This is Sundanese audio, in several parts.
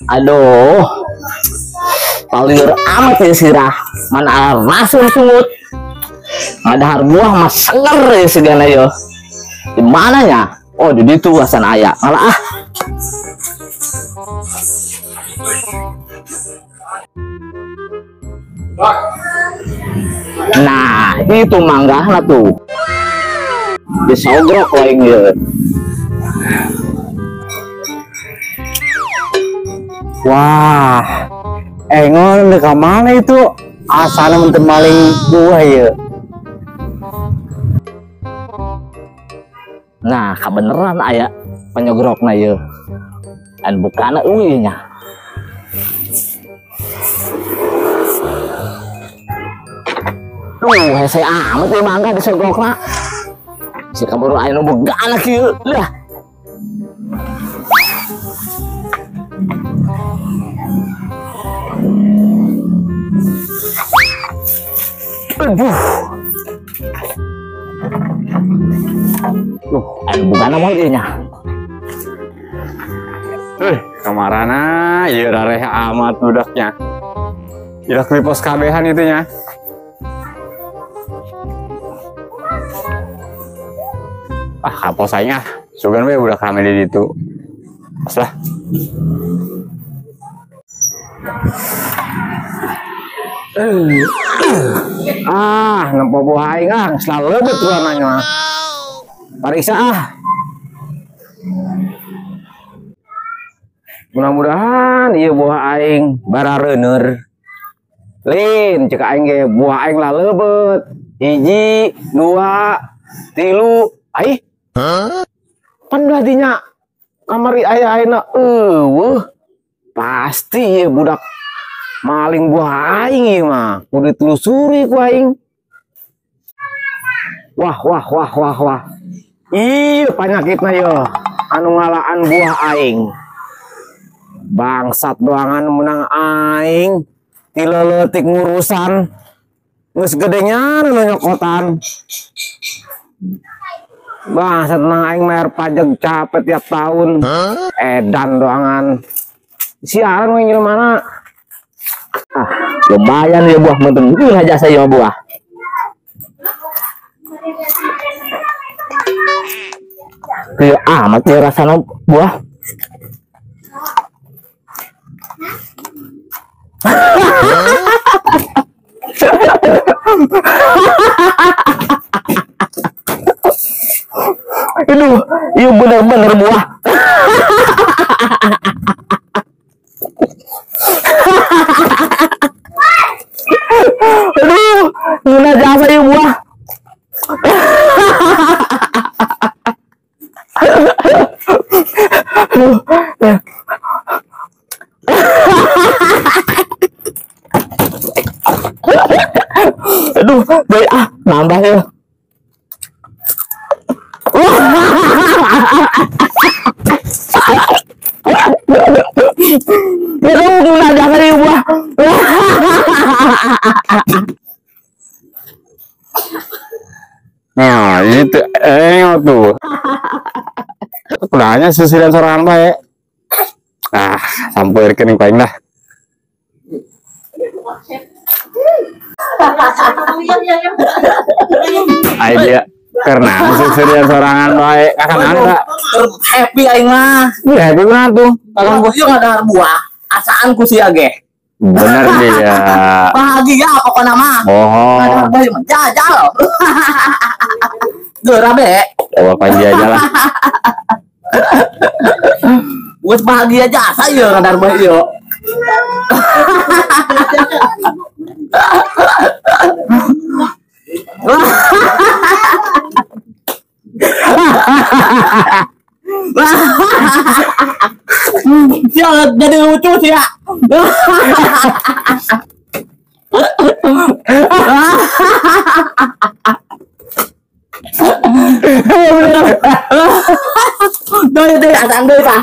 Aduh. Palir amat ya sirah. Mana langsung sungut. Ngadahar buah mah seger ya sigana yo. Di mana ya? Oh, di ditu asan aya. Malah ah. Nah, itu manggahna tuh. Disogrok lain ieu. Wah, engon ka mana itu? Asana mun teu maling buah ieu. Nah, kabeneran aya penyegrokna ieu. An bukana euy nya. Duh, hese amat ieu mangga disogrokna. Si kaburu aya nu bogana kieu. Lah. Aduh. Duh, anu bogana moal ieu nya. Kamarana ieu rareh amat budaknya. Ieu di pos kabehan itu nya. Ah, kapos aing ah. Sugan we budak rame di ditu. Pas lah. Ah, nempo buah aing ah, geus laleubet ruananya mah. Pariksa ah. Mudah-mudahan ieu buah aing barareuneur. Lin, cek aing ge buah aing laleubet. 1, 2, 3, ai. Pan udah dinya kamari aya ayeuna eueuh. Pasti ieu budak maling buah aing ieu mah. Kudu ditelusuri ku aing. Wah wah wah wah wah. Ieu panyakitna yeuh anu ngalaan buah aing. Bangsat doangan menang aing. Ti leutik ngurusan geus gede nya nu nyokotan. Bangsat menang aing bayar pajak capek tiap tahun. Edan doangan. Siaran we mana? Ah, lumayan ya buah menteng aja saya buah. Kayak amat ya rasanya buah. Aduh, iya bener-bener buah. Aduh, guna jasa ya buah. Aduh, baik ah, nambah ya. Aduh, guna jasa ya buah. Nah, itu tuh. Kudanya sisiran sorangan bae. Ah, sampai rekening paling lah. Ayo dia karena sisiran sorangan bae. Kakak ada. Happy aing mah. Ya, happy mah tuh. Kakak gua ieu ngadahar buah. Asaan ku sia ge. Bener dia. Bahagia pokoknya mah. Oh. Ngadahar buah mah jajal. Geura be. Coba panji aja lah. Buat bahagia jasa ya ngadar buah ieu. Jangan jadi lucu sih ya. Doi doi asaan doi pak.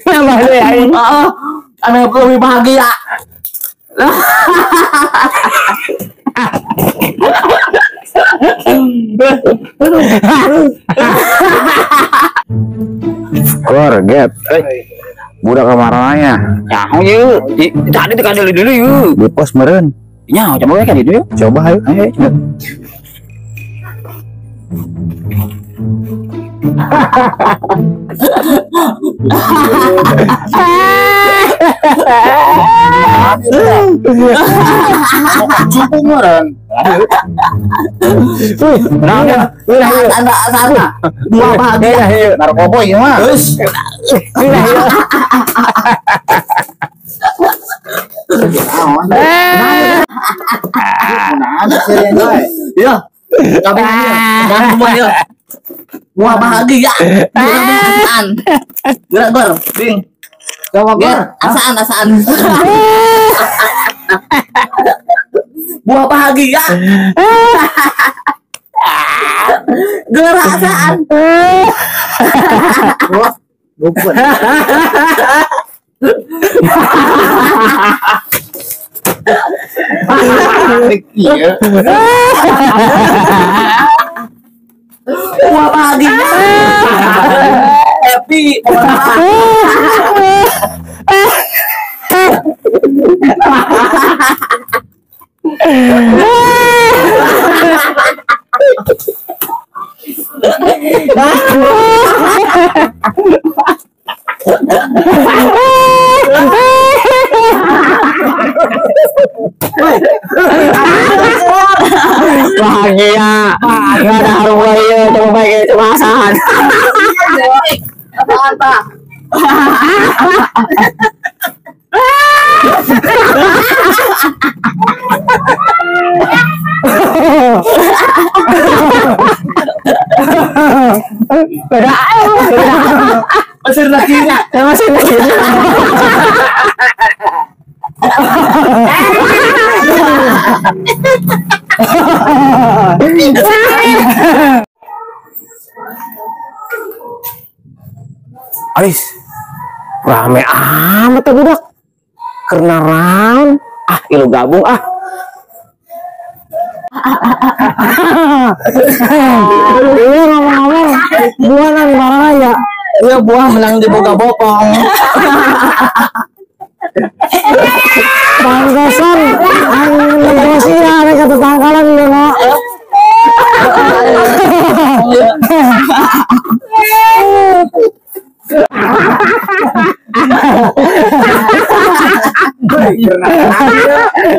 Nambah doi aing. Anu lebih bahagia. Gor, get. Budak kemarannya. Nyaho yeuh. Tadi teh kadeli dulu yeuh. Di pos meureun. Nyaho coba we ka ditu yeuh. Coba ayo. Ayo coba. Cukup meureun. Nah, buah bahagia. Narkoba ieu mah. Geus. Ya. Kabeh ya. Buah bahagia. Asaan. Gerak gor, ding. Gawang gor. Asaan, asaan. Buah bahagia. Gerak asaan. Wah, lupa. Iya. Buah bahagia. Happy. Bahagia. Enggak ada harum ya, coba baik coba asahan. Apaan, Pak? Beda. Masih lagi. Masih lagi. Ais, rame amat tuh budak. Karena ram, ah ilu gabung ah. Iya ngomong-ngomong, buah nang marah ya. Iya buah menang di boga bokong. Bangkosan, negosiasi ada kata tangkalan demo.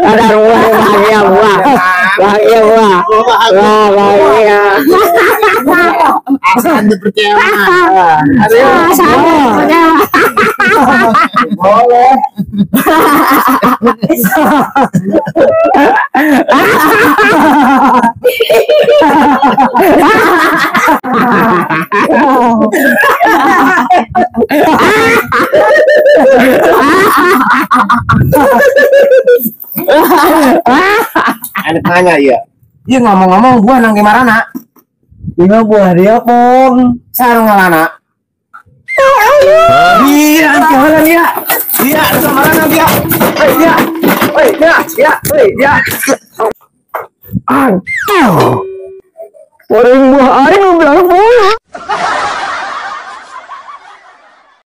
Ada buah bahagia buah, bahagia buah, wah bahagia. Asal dipercaya. Asal dipercaya. Boleh. Ada tanya ya. Iya ngomong-ngomong buah nang gimana? Iya buah dia pong. Sarung ngalana. Iya, gimana dia? Iya, kemana dia? Hei dia. Hei dia, ya, hei dia. Aduh. Orang buah aing